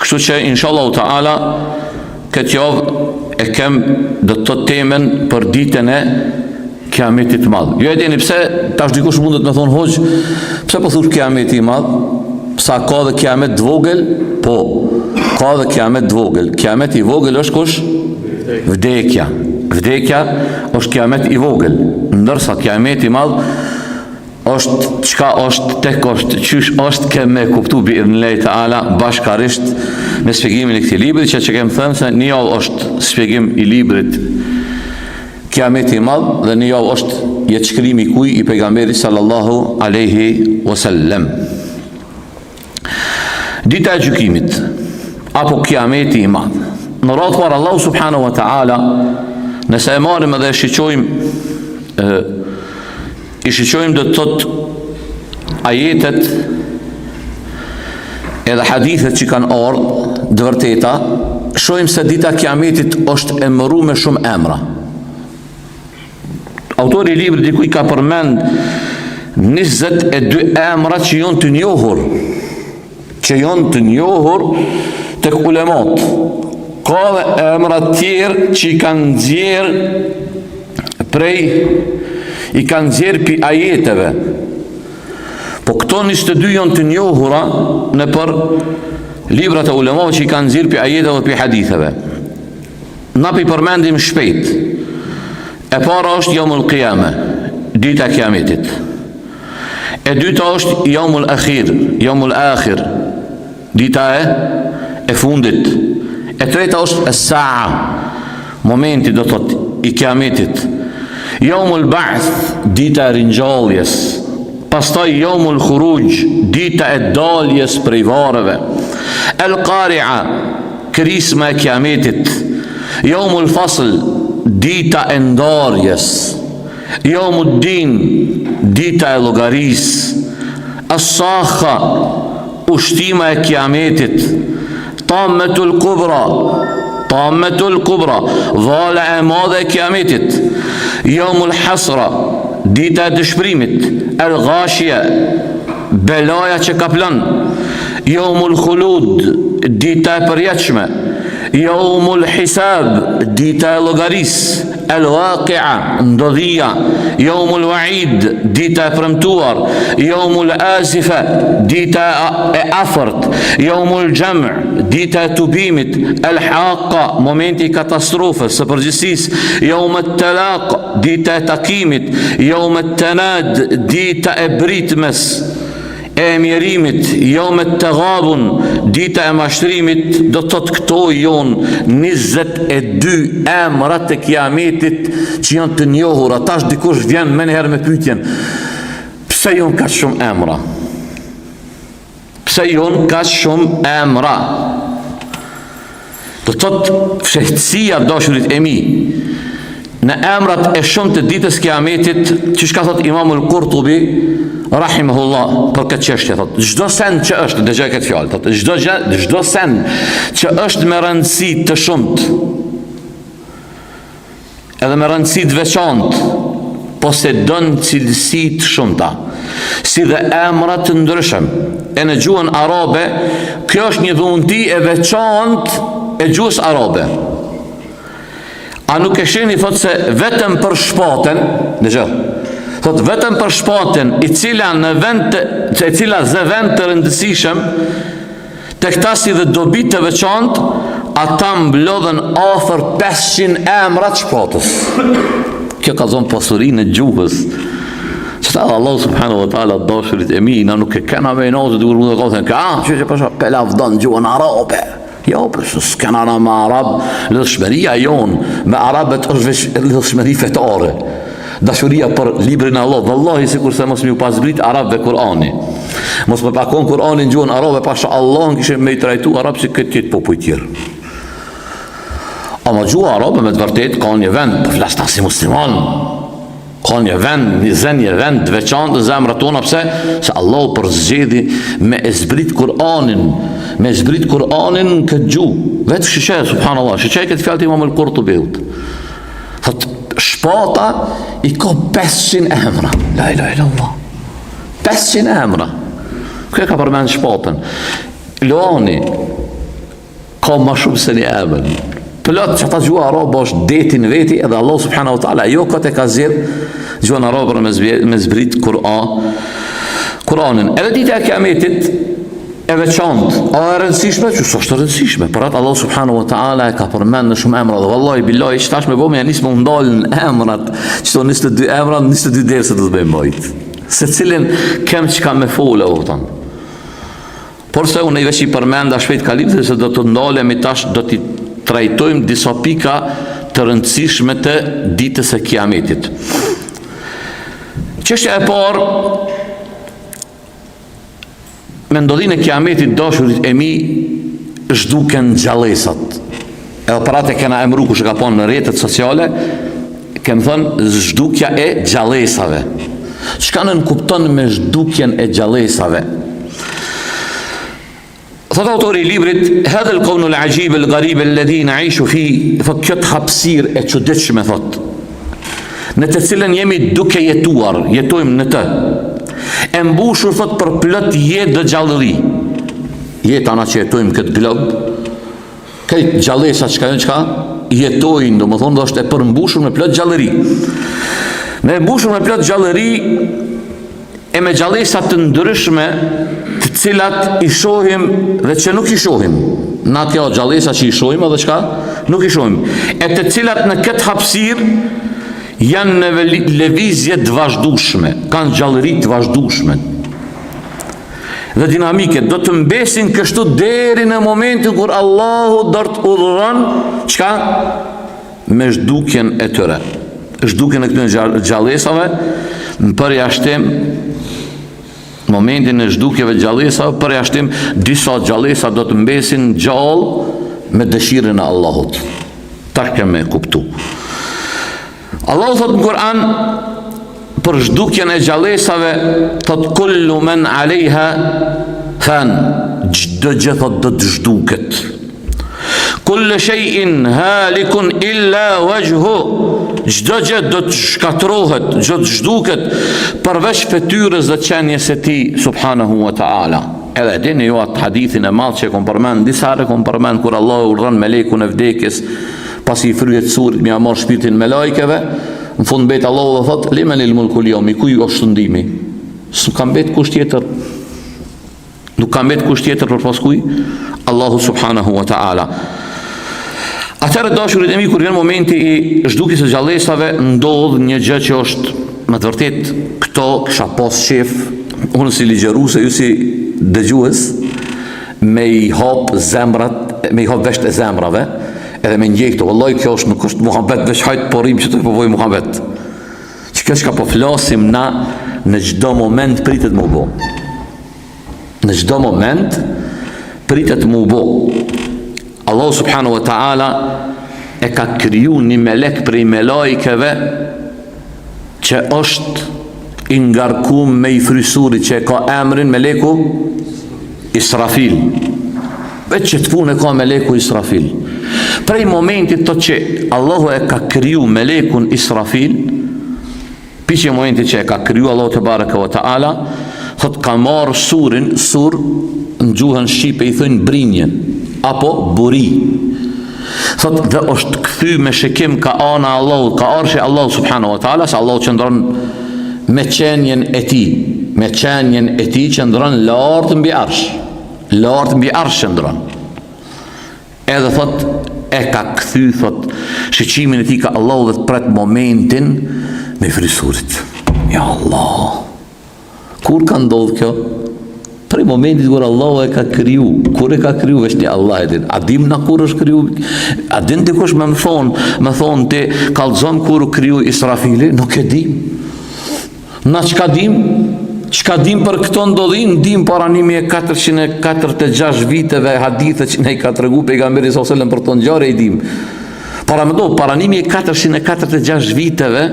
Kështu që inshallah taala këtë javë e kem do të thotë temën për ditën e kiametit të madh. Jo e dini pse tash dikush mundet me thonë hoxh, pse po thush kiameti i madh? Pse ka dhe kiamet të vogël? Po, ka dhe kiamet të vogël. Kiameti i vogël është kush? Vdekja. Vdekja është kiamet i vogël, ndërsa kiameti i madh është çka është tek është qysh është ke me kuptu bi idhnillahi teala bashkarisht me shpjegimin e këtij libri që që kem thënë se një javë është shpjegim i librit Kiameti i madh dhe një javë është jetëshkrimi i kuj i pejgamberit sallallahu alaihi wasallam. Dita e gjykimit apo kiameti i madh. Në radhë parë Allahu subhanahu wa taala nëse e marrim edhe e shiqojmë e, i shiqojmë do të thotë ajetet edhe hadithet që kanë ardhë të vërteta, shohim se dita e kiametit është emëru me shumë emra. Autori i librit diku i ka përmend 22 emra që janë të njohur, që janë të njohur tek ulemat. Ka dhe emra tjerë që i kanë nxjerr prej i kanë nxjerr pi ajeteve. Po këto 22 janë të njohura nëpër librat e ulemave që i kanë nxjerr pi ajeteve dhe pi haditheve. Na pi përmendim shpejt. E para është Jaumul Qiyame, dita e Kiametit. E dyta është Jaumul Akhir, Jaumul Akhir, dita e e fundit. E treta është Es-Sa'a, momenti do thot i Kiametit. Jaumul Ba'th, dita e ringjalljes. Pastaj Jaumul Khuruj, dita e daljes prej varreve. El Qari'a, Krisma e Kiametit, Jaumul Fasl, dita e ndarjes, Jaumud Din, dita e llogarisë, As-Sakha, ushtima e Kiametit, Tammetul Kubra, Tammetul Kubra, vala e madhe e Kiametit, Jaumul Hasra, dita e dëshpërimit, El Ghashia, Belaja që kaplon, Jeumul Khulud, dita e përjetshme, Jeumul Hisab, dita e llogarisë, El Waqi'a, ndodhia, Jeumul Wa'id, dita e premtuar, Jeumul Azifa, dita e afërt, Jeumul Jam', dita e tubimit, El Haqqa, momenti i katastrofës së përgjithësisë, Jeumut Talaq, Dita e takimit, Jeume Tenad, dita e britmes, e mjerimit, Jeume Tegabun, dita e mashtrimit, do të thotë këto jonë 22 emrat e kiametit që janë të njohura. Tash dikush vjen menjëherë me pyetjen, pse jonë kaq shumë emra? Pse jonë kaq shumë emra? Do të thotë fshehtësia dashurit e mi në emrat e shumë të ditës kiametit, qysh ka thot Imamul Kurtubi, rahimahullah, për këtë çështje thot, çdo send që është, dëgjoj këtë fjalë, thot, çdo gjë, çdo send që është me rëndësi të shumtë, edhe me rëndësi të veçantë, posedon cilësi të shumta, si dhe emra të ndryshëm. E në gjuhën arabe, kjo është një dhunti e veçantë e gjuhës arabe. A nuk e shihni thotë se vetëm për shpatën, dëgjo. Thotë vetëm për shpatën, i cila në vend të, e cila zë vend të rëndësishëm, Tek ta si dhe dobi të veçantë, ata mblodhën afër 500 emra të shpatës. Kjo kallzon pasurinë e gjuhës. Që ta dhe Allahu subhanahu wa ta'ala dashurit e mi, na nuk e kena me inat, të mund të ka ka, që që pasha, pe lavdon gjuhën arabe. Jo, për së s'kena na me arab, lidhshmëria jonë me arabët është veç lidhshmëri fetare. Dashuria për librin e Allahut, vallahi sikurse mos me ju pas zbrit arabëve Kur'ani. Mos me pas kon Kur'ani në gjuhën arabe, pasha Allahun kishim me i trajtu arab si këtë tjetë popuj tjerë. Ama gjuha arabe me të vërtetë ka një vend, po flas tash si musliman, ka një vend, një zë një vend të veçantë në zemrat tona, pse? Se Allahu përzgjedhi me e zbrit Kur'anin, me e zbrit Kur'anin në këtë gjuhë. Vetë shiqe, subhanallah, shiqe këtë fjalë të Imam al-Qurtubiut. Thot, shpata i ka 500 emra. La ilaha illallah. 500 emra. Kjo ka përmend shpatën. Luani. Ka ma shumë se një emër. Plot qata gjuha arabe është deti në veti edhe Allah subhanahu wa taala jo kot e ka zgjedh gjuhën arabe me zbrit, me zbrit Kur'an. Kur'anin. Edhe dita e Kiametit e veçantë, a e rëndësishme? Që s'është e rëndësishme. Për atë Allah subhanahu wa taala e ka përmend në shumë emra dhe vallahi billahi që tash me bo me ja nis me u ndal në emrat, qëto 22 emra, 22 derse do të bëjmë mbajt. Secilin kem çka me folë, o kupton. Porse unë i veç i përmenda shpejt kalimthi se do të ndalemi tash do t'i trajtojmë disa pika të rëndësishme të ditës së Kiametit. Çështja e parë me ndodhinë e Kiametit dashurit e mi zhduken gjallesat. Edhe për atë e kena emru kush e ka pa në rrjetet sociale, kem thënë zhdukja e gjallesave. Çka nënkupton me zhdukjen e gjallesave? Thot autori i librit, hedhel kaunul axhib el garib el-ledhi neishu fi, thot kjo hapësirë e çuditshme, thot, në të cilën jemi duke jetuar, jetojmë në të, e mbushur, thot, përplot jetë dhe gjallëri, jeta na që jetojmë këtë glob, Krejt gjallesa çka janë çka jetojnë, domethonë dhe është e përmbushur me plot gjallëri. Me e mbushur me plot gjallëri e me gjallesa të ndryshme të cilat i shohim dhe që nuk i shohim. Na kjo gjallesa që i shohim edhe çka nuk i shohim. E të cilat në këtë hapësirë janë në lëvizje të vazhdueshme, kanë gjallëri të vazhdueshme. dhe dinamike do të mbesin kështu deri në momentin kur Allahu do të urdhëron çka me zhdukjen e tyre zhdukjen e këtyre gjallesave në përjashtim momentin e zhdukjeve gjallesave përjashtim disa gjallesa do të mbesin gjallë me dëshirën e Allahut tash ke me kuptu Allahu thot në Kur'an për zhdukjen e gjallesave thot kullu men alejha fan çdo gjë thot do të zhduket kullu shay'in halikun illa wajhu çdo gjë do të shkatërrohet do të zhduket përveç fytyrës dhe qenies së tij subhanahu wa ta'ala edhe e dini ju atë hadithin e madh që e kom përmend disa herë e kom përmend kur Allahu urdhëron melekun e vdekjes Pasi i fryhet surit me ia marr shpirtin melajkeve, në fund mbet Allahu dhe thot, limenil mulkul jeum, i kuj është sundimi? S'ka ka mbet kush tjetër? Nuk ka mbet kush tjetër përpos kuj? Allahu subhanahu wa ta'ala. Atëherë dashurit e mi, kur vjen momenti i zhdukjes së gjallesave, ndodh një gjë që është me të vërtet këto kisha pas qef, unë si ligjërues e ju si dëgjues, me i hap zemrat, me i hap vesht e zemrave, edhe me ndjej këto, vëllai kjo është nuk është muhabet, veç hajt po rrim që të po bojmë muhabet. Që kjo çka po flasim na në çdo moment pritet m'u bo. Në çdo moment pritet m'u bo. Allahu subhanahu wa taala e ka kriju një melek prej melajkeve që është i ngarkum me i fry surit që e ka emrin meleku Israfil. Veç qët punë e ka meleku Israfil. Prej momentit të që Allahu e ka kriju melekun Israfil, pi qe momentit që e ka kriju Allahu tebareke ve teala, thot ka marrë surin, sur në gjuhën shqipe i thojnë brinjë, apo buri. Thot dhe është kthy me shikim ka ana Allahu, ka arshi Allahu subhanahu wa taala, se Allahu qëndron me qenien e tij, me qenien e tij qëndron lart mbi arsh. Lart mbi arsh qëndron. Edhe thot e ka kthy thot shiqimin e tij ka Allahu dhe të pret momentin me fry surit. Ja Allah. Kur ka ndodhë kjo? Prej momentit kur Allahu e ka kriju, kur e ka kriju veç një Allah e din. A dim na kur është kriju? A din dikush me më thonë, me thonë ti, kallzon kur u kriju Israfili? Nuk e dim. Na çka dim? Çka dim për këto ndodhin? Dim para 1446 viteve hadithe që na i ka tregu pejgamberi sallallahu alajhi wasallam për këto ngjarje i dim. Paramendo, para 1446 viteve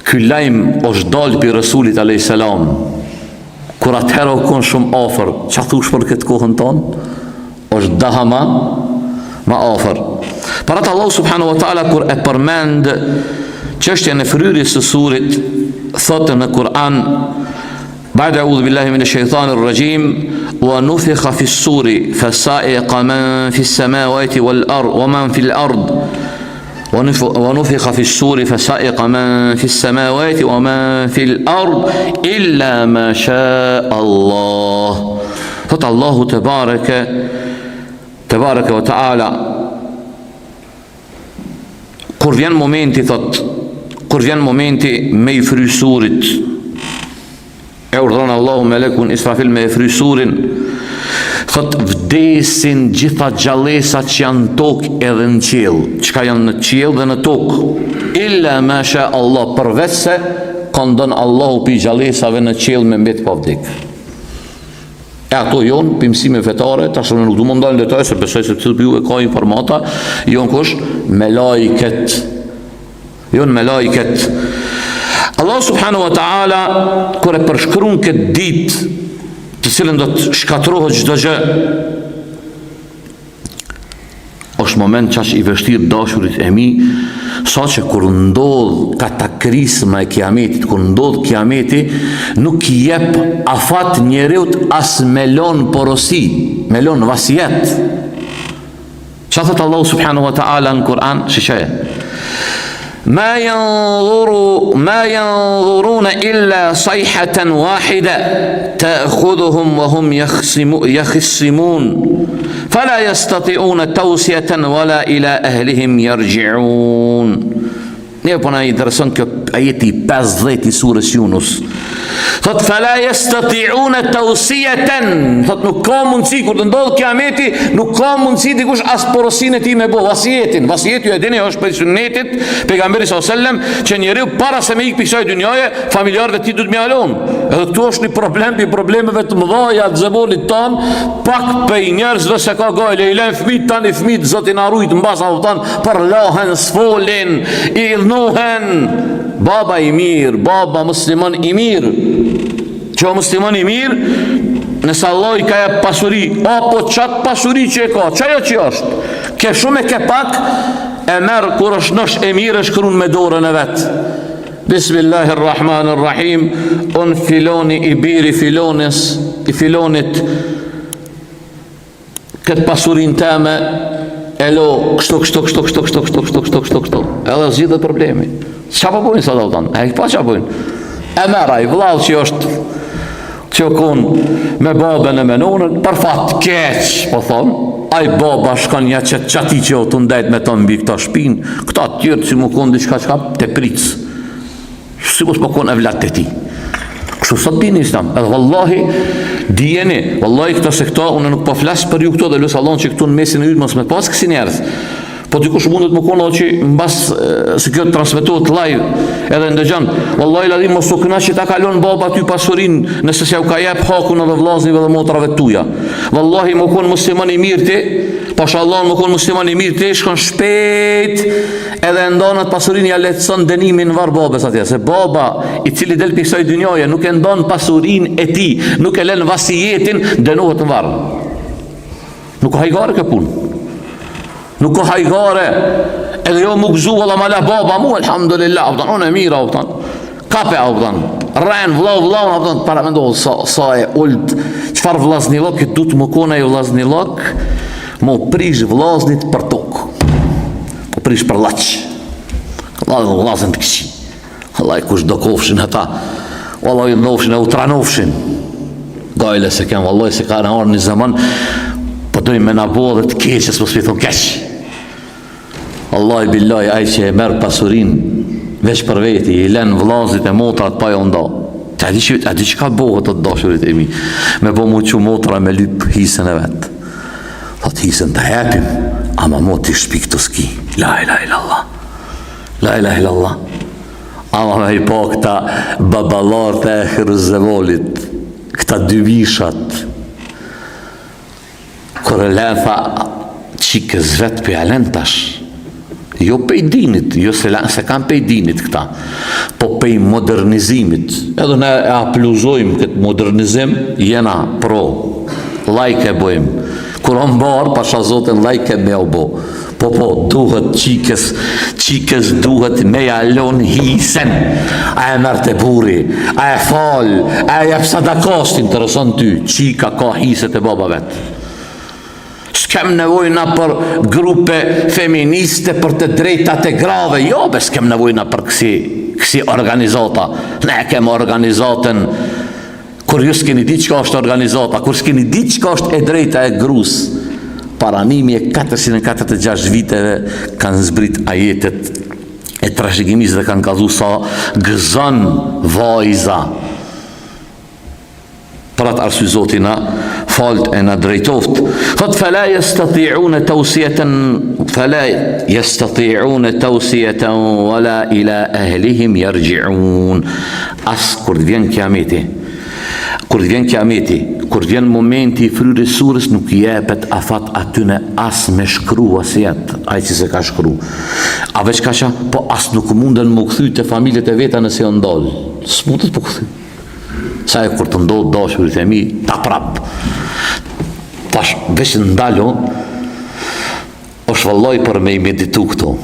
Ky lajm osht dalë pi Resulit alejhi selam, kur atëherë u kon shumë afër, ça thush për këtë kohën tonë? Osht daha ma ma afër. Për atë Allahu subhanahu wa taala kur e përmend çështjen e fryrjes së surit, thotë në Kur'an Ba'da a'udhu billahi minash shaitanir rajim. Wa nufikha fi suri fa sa'iqa man fi samawati wal ard wa man fi al ard wa nufikha fi suri fa sa'iqa man fi samawati wa man fi al ard illa ma sha Allah. Thot Allahu tebareke tebareke wa taala Kur vjen momenti, thot, kur vjen momenti me i fry surit, e urdhëron Allahu melekun Israfil me e fry surin, thot, vdesin gjitha gjallesat që janë në tokë edhe në qiell, çka janë në qiell dhe në tokë, illa ma sha Allah, përveç se kan don Allahu pi gjallesave në qiell me mbet pa vdek. E ato jonë, pi mësime fetare, tash unë nuk du me u ndalë në detaje, se besoj se secili pi juve ka informata, jonë kush? Melajket. Jonë melajket. Allah subhanahu wa ta'ala, kur e përshkrun këtë ditë, të cilën do të shkatrohet çdo gjë, është moment qaq i vështirë dashurit e mi, saqë kur ndodh kataklizma e kiametit, kur ndodh kiameti, nuk i jep afat njeriut as me lon porosi, me lon vasijet. Ça thot Allahu subhanahu wa ta'ala në Kur'an, shiqoje. Ma yanzuru ma yanzuruna illa sayhatan wahida ta'khudhuhum wa hum yakhsimun fala yastati'una tawsiyatan wala ila ahlihim yarji'un. Ne po na intereson kjo ajeti 50 i surës Yunus. Thot fala yastati'una tawsiyatan, thot nuk ka mundësi kur të ndodh kiameti, nuk ka mundësi dikush as porosinë e tij me bo vasijetin. Vasijeti ju e dini është prej sunnetit pejgamberit sallallahu alajhi wasallam që njeriu para se me ik prej kësaj dynjaje, familjarëve të tij duhet me ia lon. Edhe këtu është një problem prej problemeve të mëdha të zamonit ton, pak prej njerëzve s'e ka gajle, i lën fëmijët tani fëmijët Zoti na rujt mbas a kupton, përlahen, s'folin, i idhnohen. Baba i mirë, baba musliman i mirë, që o musliman i mirë, nëse Allah i ka jep pasuri, apo qatë pasuri që e ka, qajo që është, ke shumë e ke pak, e merr kur është nosh e mirë e shkrun me dorën e vet. Bismillahirrahmanirrahim, unë filoni i biri filonis, i filonit, këtë pasurinë teme e lo kështu kështu kështu kështu kështu kështu kështu kështu kështu kështu edhe zgjidhet problemi çka po bojnë sot a e pa çka bojnë e merr ai vllau që është që u kon me babën e me nonën për fat keq po thon ai baba shkon ja qet qatij që o tu ndejt me ton mbi këto shpinë këta tjerë si mu kon diçka çka te pric Si mos me konë evlat të tij. Kështu thot dini islam. Edhe vallahi, dijeni, vallahi këto se këto, unë nuk po flas për ju këto dhe lus Allahun që këtu në mesin e juj mos me pas kësi njerëz. Po dikush mundet me konë që mbas se kjo transmetohet live edhe ndëgjon. Vallahi ladhim mos u kënaq që ta ka lon baba ty pasurinë nëse s'jau ka jep hakun edhe vllaznive dhe motrave tuja. Vallahi me konë musliman i mirë ti, pasha Allahun me konë musliman i mirë ti, shkon shpejt Edhe e ndan atë pasurinë ja lehtëson dënimin në varr babës atje, se baba i cili del prej kësaj dynjaje nuk e ndan pasurinë e tij, nuk e lën vasijetin, dënohet në varr. Nuk ka hajgare kjo punë. Nuk ka hajgare. Edhe jo m'u gëzu valla ma la baba mu alhamdulillah, kupton, unë e mira, kupton. Kape, a kupton. Rren vllau vllaun, a kupton, paramendo sa sa e ult. Çfarë vllaznillok duhet me kon ai vllaznillok? M'u prish vllaznit për tokë. M'u prish për llaç. Valla vllazën të këqij. Vallai kush do kofshin ata. Valla i ndofshin e u tranofshin. Gajle se kem vallai se kanë ardhur një zaman po dojnë me na bo edhe të keqes mos me thonë keq. Wallahi billahi ai që e merr pasurinë veç për veti, i lën vëllazërit e motrat pa jau nda. A di që a di çka bëhet të dashurit e mi? Me bo mu çu motra me lyp hisën e vet. Thot hisën ta jepim, ama mo ti shpi këtu s'ki. La ilaha illallah. La ilaha illallah. Ama me i pa këta baballarët e ahiruzemanit, këta dy vishat, Kur e len tha, çikës vet po ja len tash. Jo pej dinit, jo se, la, se kanë pej dinit këta, po pej modernizimit. Edhe ne e apluzojmë këtë modernizim, jena pro, like e bëjmë. Kur o mbarë, pasha Zotin vllai ke me u bo. Po po, duhet qikës, qikës duhet me ja lon hisen. A e merr te burri, a e fal, a e jep sadaka, s'të intereson ty, qika ka hise te baba vet. S'kem nevojë na për grupe feministe për të drejtat e grave, jo be s'kem nevojë na për kësi, kësi organizata. Ne kem organizatën, kur ju s'keni ditë çka është organizata, kur s'keni ditë çka është e drejta e grus, para 1446 viteve kanë zbrit ajetet e trashëgimisë dhe kanë kallzu sa gëzon vajza Për atë arsye Zoti na falt e na drejtoft. Thot fela yastati'un tawsiyatan fela yastati'un tawsiyatan wala ila ahlihim yarji'un. As kur të vjen kiameti, kur të vjen kiameti, kur të vjen momenti i fryrjes surit nuk jepet afat atyne as me shkru vasijet, ai që s'e ka shkru. A veç kaq, po as nuk munden m'u kthy te familjet e veta nëse janë ndalë. S'mundet m'u kthy. Sa e kur të ndodhë dashurit e mi, ta prap. Tash, veç ndalu, është vëllai për me i meditu këto.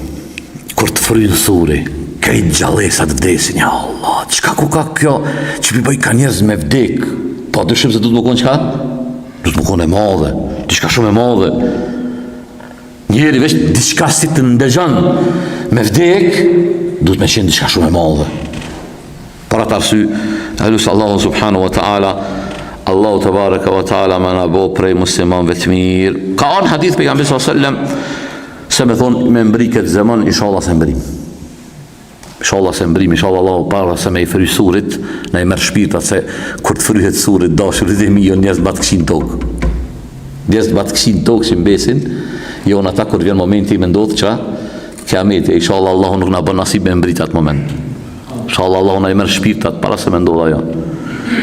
Kur të fryn suri, krejt gjallesat vdesin, ja Allah, çka ku ka kjo, që pi bëj ka njerëz me vdek, pa dyshim se duhet me konë çka? Duhet me konë e madhe, diçka shumë e madhe. Njeri veç diçka si të ndëgjon me vdek, duhet me qenë diçka shumë e madhe. Për atë arsye, e lus Allahun subhanahu wa taala, Allahu tebareke wa taala me na bo prej muslimanëve të mirë. Ka ardhur hadith pejgamberi sallallahu alajhi wasallam se me thon me mbri këtë zemon inshallah s'e mbrim. Inshallah s'e mbrim, inshallah Allahu para se me i fry surit, na i merr shpirtat se kur të fryhet surit dashurit e mi janë njerëz ma të këqij në tokë. Njerëz ma të këqij në tokë që mbesin, jonë ata kur vjen momenti me ndodh ça kiameti, inshallah Allahu nuk na bën nasib me mbrit atë moment. Inshallah Allahu na i merr shpirtat para se me ndodh ajo.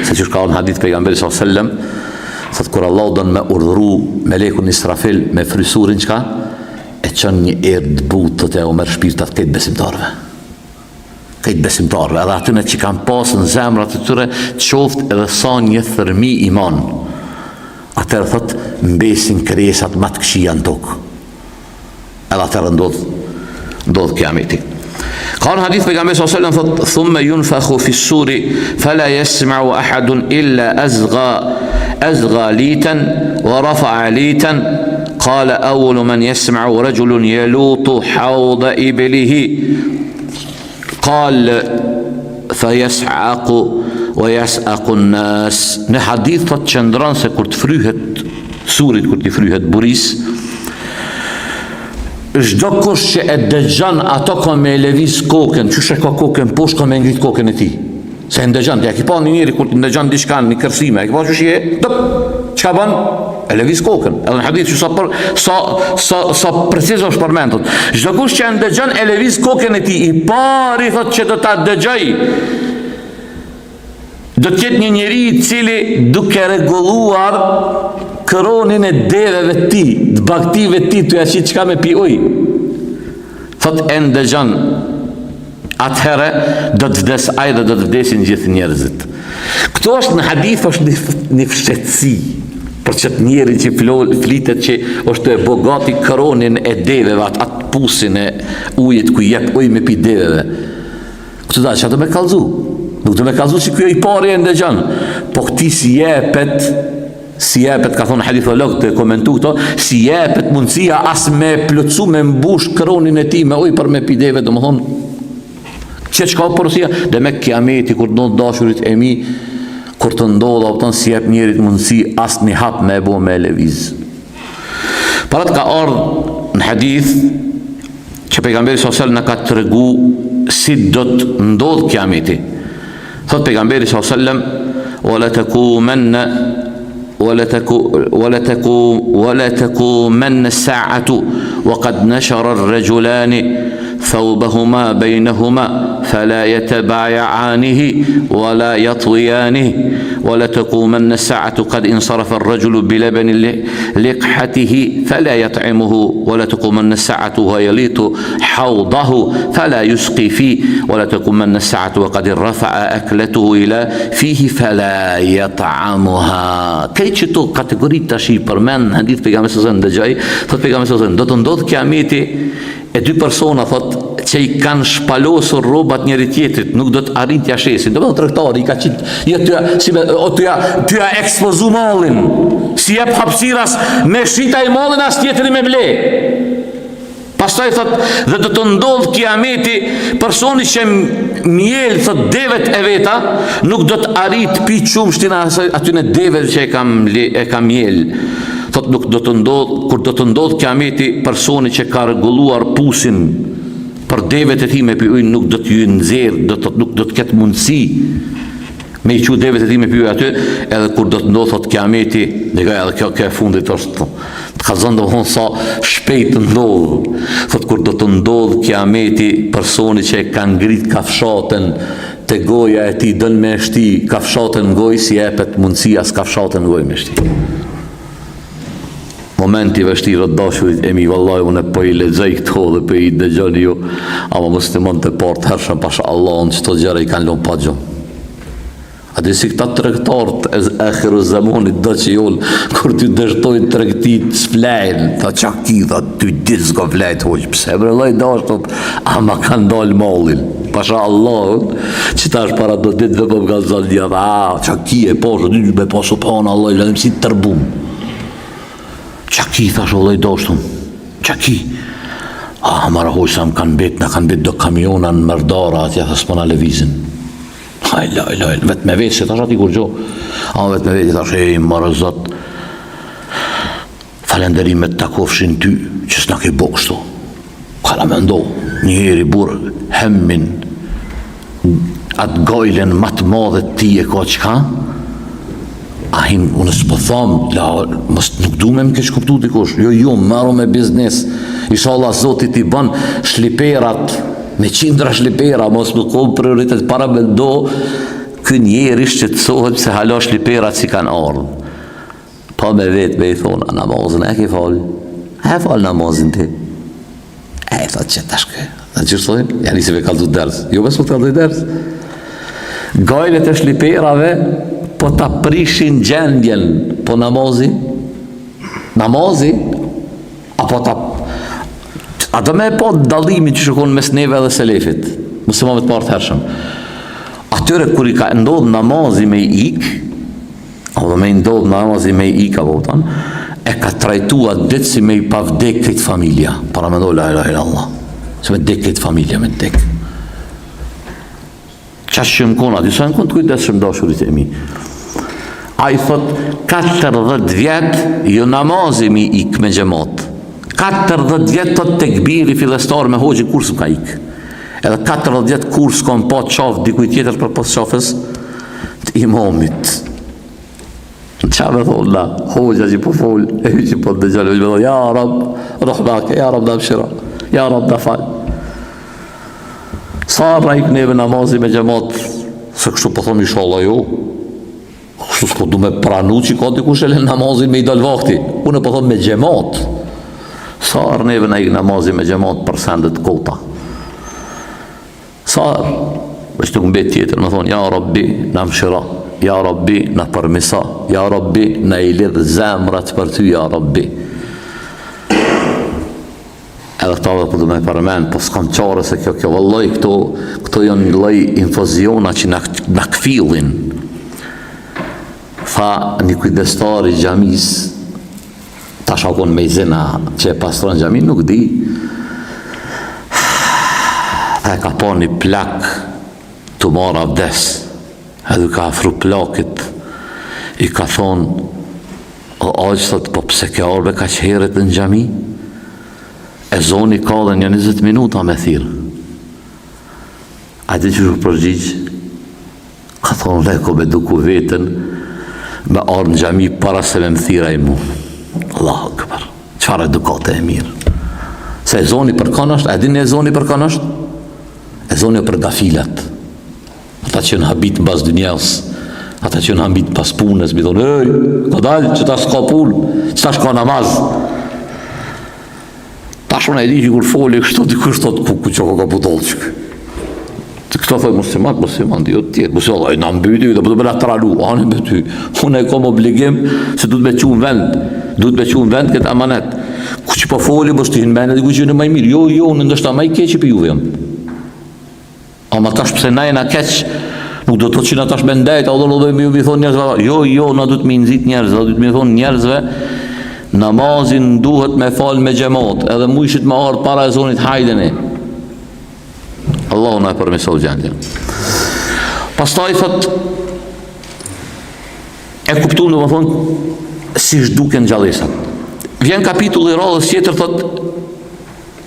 Se qysh ka në hadith pejgamberi sallallahu alajhi wasallam, thotë kur Allahu don me urdhëru melekun Israfil me fry surin çka e çon një erë të butë thotë e u merr shpirtat krejt besimtarëve. Krejt besimtarëve, edhe atyne që kanë pasë në zemrat e tyre qoftë edhe sa një thërmi iman. Atëherë thotë mbesin krijesat ma të këqija në tokë. Edhe atëherë ndodh ndodh kiameti. Ka në hadith pejgamberi sallallahu alajhi wasallam thot thumma yunfakhu fi suri fala yasma'u ahadun illa azgha azgha litan wa rafa'a litan qala awwalu man yasma'u rajulun yalutu hawda iblihi qal fa yas'aqu wa yas'aqu an-nas në hadith thot qëndron se kur të fryhet surit kur t'i fryhet burisë çdo kush që e dëgjon ato ka me lëviz kokën, qysh e ka kokën poshtë ka me ngrit kokën e tij. Se e ndëgjon, ti e ki pa një njeri kur të ndëgjon diçka një kërcime, e ki pa qysh je, dop, çka bën? E lëviz kokën. Edhe në hadith që sa për sa sa sa preciz është përmendur. Çdo kush që e ndëgjon e lëviz kokën e tij, i pari thotë që do ta dëgjoj Do të jetë një njeri i cili duke rregulluar kronin e deveve të tij, të bagëtive të tij, tu ja qit çka me pi ujë. Thot e ndëgjon atëherë do të vdes ai dhe do të vdesin gjithë njerëzit. Këtu është në hadith është një, një fshehtësi për qët njerin që flol, flitet që është e bo gati kronin e deveve, atë at pusin e ujit ku jep ujë me pi deveve. Këtu da, çka do me kallzu? Nuk do me kallzu që ky i pari e ndëgjon. Po këtij s'i jepet, s'i jepet, ka thonë hadithologët tu komentu këto, s'i jepet mundësia as me plotësu me mbush kronin e tij me ujë për me pi deve, domethonë, që çka porosia, demek kiameti, kur të ndodhë dashurit e mi, kur të ndodhë, a kupton, s'i jep njerit mundësi as një hap me e bo me e lëviz. Për atë ka ardhë në hadith, që pejgamberi sallallahu alajhi wasallam na ka tregu si do të ndodhë kiameti. Thot pejgamberi sallallahu alajhi wasallam, "Wa la takumanna wa la taku wa la taku wa la takumanna as-sa'atu wa qad nashara ar-rajulani thawbahuma baynahuma fala yatabaya'anihi wa la yatwiyanihi." Wa la taqumanna as-sa'atu qad insarafa ar-rajulu bi labani liqhatihi fala yat'imuhu wa la taqumanna as-sa'atu wa yalitu hawdahu fala yusqi fi wa la taqumanna as-sa'atu wa qad rafa'a aklatuhu ila fihi fala yat'amuha. Krejt qëto kategori tash i përmend në hadith pejgamberi sallallahu alajhi wasallam dëgjoj, thot pejgamberi sallallahu alajhi wasallam do të ndodhë kiameti E dy persona, thot, që i kanë shpalosur rrobat njëri tjetrit, nuk do të arrijnë t'ia shesin. Domethënë tregtari i ka qit, jo t'ja, si me, o t'ja, t'ja ekspozu mallin. S'i jep hapësirë as me shit ai mallin as tjetri me ble. Pastaj thot, dhe do të ndodhë kiameti, personi që mjel, thot, devet e veta, nuk do të arrijë të pi qumështin e asaj atyne deveve që e ka, e ka mjel. Thot nuk do të ndodh, kur do të ndodh kiameti, personi që ka rregulluar pusin për devet e tij me pi ujë nuk do të ju nxjerr, do të nuk do të ketë mundësi me i çu devet e tij me pi ujë aty, edhe kur do të ndodh thot kiameti, dëgjoj edhe kjo kjo e fundit është të kallzon domthon sa shpejt të ndodh. Thot kur do të ndodh kiameti, personi që e ka ngrit kafshatën te goja e tij don me shti kafshatën në gojë s'i jepet mundësi as kafshatën në gojë me shti. Moment i vështirë o të dashurit e mi vallahi unë po i lexoj këto dhe po i dëgjoni ju ama muslimanët e parë të hershëm pasha Allahun qëto gjëra i kanë lënë pa gjumë. A di si këta tregtarët e akhiru zamanit do që jonë kur t'i dështojnë tregtitë s'flejnë tha ça ki tha dy ditë s'ka flejt hoxhë pse bre vlla i dashtun ama kanë dalë mallin pasha Allahun që tash para do ditëve po më kallzon një tha a ça ki e poshtë dy me po subhanallah lëmë si tërbum ça ki thash vlla i dashtun ça ki a more hoxhë sa më kanë mbet na kanë mbet do kamiona në Merdara atje tha s'po na lëvizin Haj, laj, laj, vetë me vetë, s'i thash atij kurgjo. A vetë me vetë, i thash, ej, more zot, falenderimet të takofshin ty, që s'na ke bo kështu. Paramendo, njeri burrë, hemmin, atë gajlen ma të madhe të tij e ka çka, a hin, unë s'po tham, la, mos nuk du me më keqkuptu dikush, jo, jo, merru me biznes, ishalla zoti t'i bën shliperat, me qindra shlipera, mos më kom prioritet, paramendo, ky njeri shqetësohet pse hala shliperat s'i kanë ardhë. Pa me vetë me i thonë, a namazin e ke falë? A e falë namazin ti? E i thotë që tash kë. Dhe që thojnë? Ja nisi me kallzu ders. Jo me s'po të kallzoj ders. Gajlet e shliperave po ta prishin gjendjen, po namazi? Namazi? Apo ta... A do me e pa dallimin që shikon mes neve edhe selefit, muslimanëve të parë të hershëm. Atyre kur i ka ndodh namazi me i ik, apo me i ndodh namazi me i ik, apo kupton, e ka trajtu atë ditë si me i pa vdek krejt familja. Paramendo la ilaha illallah. Si me dek krejt familja me dek. Qaq që më konë, aty sa më konë të kujdesshëm dashurit e mi. Ai thot, 40 vjet, jo namazi mi ik me xhemat. 40 vjet thot tekbiri fillestar me hoxhën kurrë s'më ka ik. Edhe 40 vjet kurrë s'kom pa qafë dikuj tjetër përpos qafës të imamit. Ça me thonë na, hoxha që po fol, e ju që po dëgjoni, me thonë, ja Rab, rahmake, ja Rab na mëshiro, ja Rab na fal. Sa na ik neve namazi me xhemat, se kështu po thomë ishalla jo, kështu s'po du me pranu që ka dikush e len namazin me i dal vakti, unë po thomë me xhemat. Sa herë neve na ik namazi me xhemat për sende të kota. Sa herë, veç nuk mbet tjetër, me thonë, ja Rabbi, na mëshiro, ja Rabbi, na përmirëso, ja Rabbi, na i lidh zemrat për ty, ja Rabbi. Edhe këta dhe po du me përmend, po s'kam qare se kjo, kjo vëlloj, këto, këto janë një lloj infuziona që na, na kfillin. Tha një kujdestar i xhamisë, tash a konë mejzina që e pastron xhaminë, nuk di. Tha e ka pa një plak tu marrë avdes, edhe ka afru plakit, i ka thonë, o axhë, thot, po pse ke ardhë kaq herët në xhami? Ezoni ka dhe një 20 minuta me thirrë. A di qysh u përgjigj? Ka thonë unë e kom eduku veten me ardhë në xhami para se me më thirrë ai mu. Allahu Akbar. Çfarë edukate e mirë. Se ezoni për kanë është, a e dini ezoni për kanë është? Ezoni për gafilat. Ata që janë habit mbas dynjas. Ata që na mbit pas punës, mi thonë, ej, ka dalë që tash s'ka punë, që tash ka namaz. Tash unë e di që kur foli kështu dikush thotë ku ku çka ka budall çik. Të këto thotë musliman, musliman jo të tjerë, musliman ai na mbyti, do të bëna tralu, ani me ty. Unë e kam obligim se duhet me çu në vend, duhet me çu në vend këtë amanet. Ku që po foli, mos të hin mendja dikush që unë më i mirë. Jo, jo, unë ndoshta më i keq për juve jam. Ama tash pse na jena keq, nuk do të thotë që na tash me ndejt, a do të me ju thonë njerëzve, jo, jo, na duhet me nxit njerëz, na duhet me thonë njerëzve namazin duhet me fal me xhemat, edhe mujshit me ardh para ezonit hajdeni. Allahu na e përmirësoftë gjendjen. Pastaj thot e kuptuam domethënë si zhduken gjallesat. Vjen kapitulli i radhës tjetër thot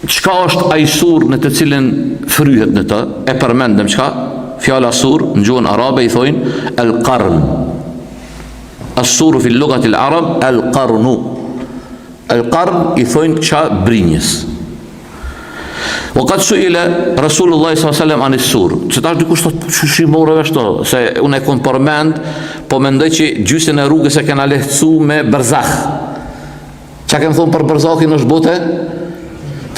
Çka është ai sur në të cilin fryhet në të? E përmendëm çka? Fjala sur në gjuhën arabe i thojnë el qarn. As-suru fi lughati al-arab el qarnu. El qarn i thojnë çka brinjës. Wa qad su'ila Rasulullah sallallahu alaihi wasallam an as-sur. Që tash dikush thotë qysh i more vesh to, se unë e kom përmend, po mendoj që gjysën e rrugës e kena lehtësu me berzah. Çka kem thonë për berzahin është botë e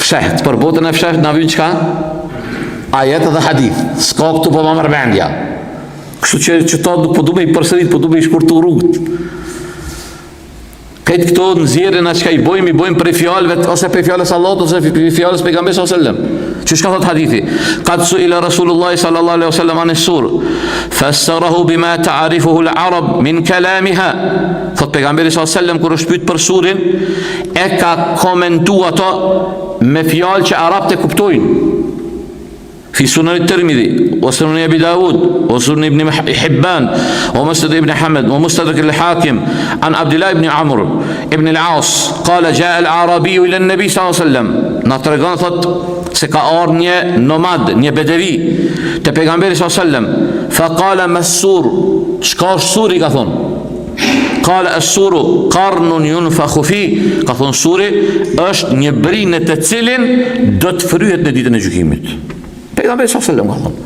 fshehtë, për botën e fshehtë na vyn çka? Ajet dhe hadith. S'ka këtu po ma merr mendja. Kështu që qëto nuk po du me i përsërit, po du me i shkurtu rrugët. Këtë këto nxjerrje na çka i bojmë, i bojmë prej fjalëve ose prej fjalës Allahut ose prej fjalës pejgamberit sallallahu alajhi wasallam. Që çka thot hadithi? Kad suila Rasulullah sallallahu alaihi wasallam an sur, fassarahu bima ta'rifuhu al-arab min kalamiha. Thot pejgamberi sallallahu alajhi wasallam kur është pyet për surin, e ka komentu ato me fjalë që arabët e kuptojnë. Fi Sunan Tirmidhi, wa Sunan Abi Dawud, wa Sunan Ibn Hibban, wa Musnad Ibn Ahmad, wa Mustadrak al-Hakim, an Abdullah ibn Amr ibn al-As, qala jaa al-Arabi ila an-nabi sallallahu alaihi wasallam. Na tregon thot se ka ardhur një nomad, një bedevi te pejgamberi sallallahu alaihi wasallam. Fa qala mas-sur, çka është suri ka thonë? Kale es-suru karnun junfekhu fi, ka thonë suri, është një bri në të cilin do të fryhet në ditën e gjykimit. Pejgamberi alejhi selam ka thonë,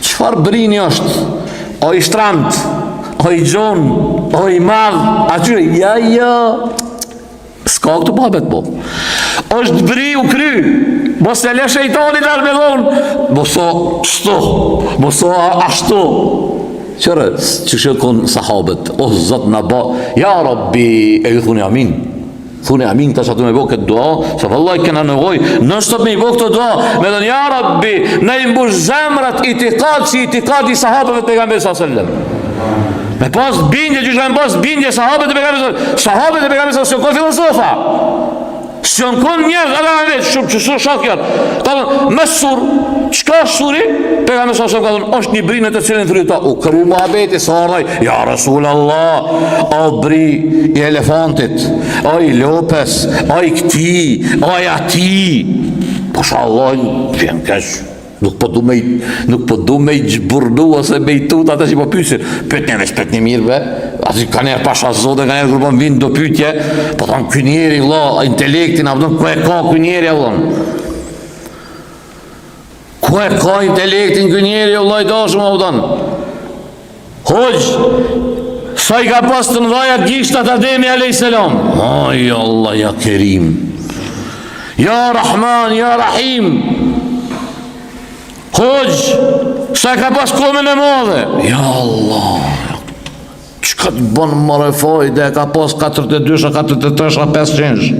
çfarë brini është? O i shtramt, o i gjon, o i madh, a qyre, ja, ja, S'ka këtu muhabet po. Është bri u kry. Mos e le shejtani tash me thonë. Mos o kështu, mos o ashtu. Qyre, qysh jon kon sahabët, o zot na ba, ja rabbi, e ju thuni amin. Thuni amin tash aty me bo këtë dua, se vallahi kena nevojë, non stop me i bo këtë dua, me thonë ja rabbi, na i mbush zemrat itikad si itikadi i sahabëve të pejgamberit sallallahu alajhi wasallam. Me pas bindje, qysh kanë pas bindje sahabët e pejgamberit, sahabët e pejgamberit s'jon kon filozofa. S'jon kon njerëz, ata kanë vetë shumë që s'u shok janë. Ka thonë, mes-sur, çka është suri? Pejgamberi alejhi selam ka thonë, është një bri në të cilin fryhet. U kry muhabeti sa ardh ai. Ja Rasul Allah, o bri i elefantit, o i lopës, o i këtij, o i atij. Pasha Allahun, vjen keq. Nuk po du me nuk po du me i zhburnu ose me i tut ata që po pyesin. Pyetni veç pyetni mirë be. Aty kanjëherë pasha Zotin, kanjëherë kur po vin do pyetje, po thon ky njeri vëlla, intelektin apo ku e ka ky njeri vëlla. Ku e ka intelektin ky njeri vëlla i dashur apo thon. Hoxhë, sa i ka pas të mëdhaja gishtat Ademi alayhis salam. Aj Allah ja Kerim. Ja Rahman, ja Rahim. Hoxhë, sa e ka pas komën e madhe? Ja Allah. Çka të bën more fajde, e ka pas 42, 43, 500.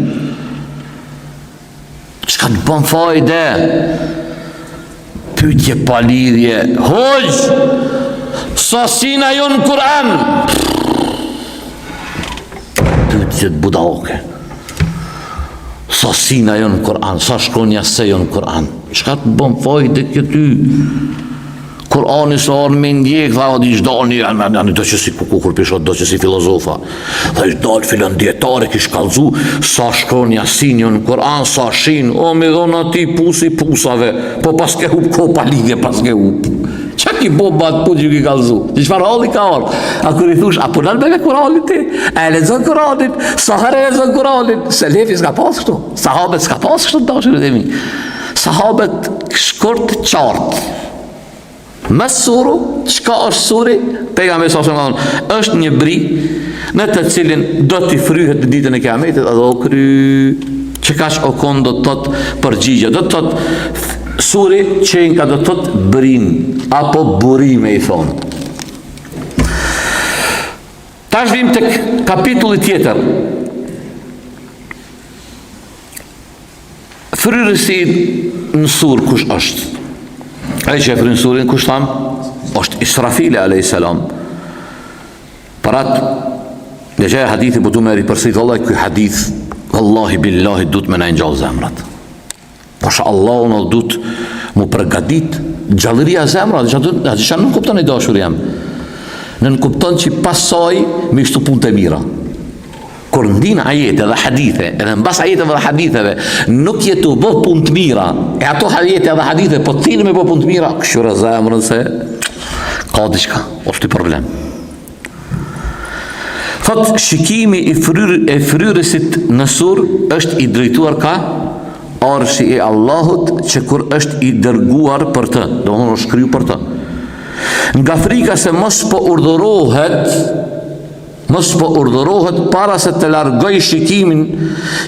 Çka të bën fajde? Pyetje pa lidhje. Hoxhë, sa sina jonë në Kur'an? Pyetje budallake. Sa sina jonë në Kur'an, sa shkronja se jonë në Kur'an. Çka të bën fajde kjo ty? Kur'ani s'ka ardhë me ndjek, tha, o di çdo një, janë, janë, do që si kuku kur pisho, do që si filozofa. Tha, ish dalë filan dijetar e kish kallzu, sa shkronja sin jonë në Kur'an, sa shin, o mi dhonë ati pusi pusave, po paske hup ko pa lidhje, paske hup. Qa ki bo bat po që ki kallzu? Që çfarë halli ka ardhë? A kur i thush, a punon me Kur'anin ti? A e lexon Kur'anin? Sa herë e lexon Kur'anin? Selefi s'ka pas kështu. Sahabet s'ka pas kështu të dashurit e mi. Sahabet shkurt qartë. Mes-suru, çka është suri? Pejgamberi sa ka thonë, është një bri në të cilin do t'i fryhet në ditën e kiametit edhe u kry qekaq o kon do të thotë përgjigje, do të thotë suri qenka do të thotë brin apo burime i thonë. Tash vim tek kapitulli tjetër. Fryrësi në sur kush është? Ai që e fryn surin kush thamë? Është Israfili alayhis salam. Për atë dëgjoje hadithin po du me ripërsërit vallahi ky hadith vallahi billahi duhet me na ngjall zemrat. Pasha Allahun o duhet mu përgatit gjallëria e zemrës, çka do të çka nënkupton i dashur jem. Nënkupton që pas saj me shtu punë të mira. Kur ndin ajete dhe hadithe, edhe mbas ajeteve dhe haditheve, nuk je tu bo punë të mira, e ato ajete dhe hadithe po t'thirrin me bo punë të mira, kqyre zemrën se ka diçka, është problem. Thot, shikimi i, fryr, e fryrësit në sur është i drejtuar ka arshi i Allahut që kur është i dërguar për të, domethënë është kriju për të. Nga frika se mos po urdhërohet Mos po urdhërohet para se të largojë shikimin,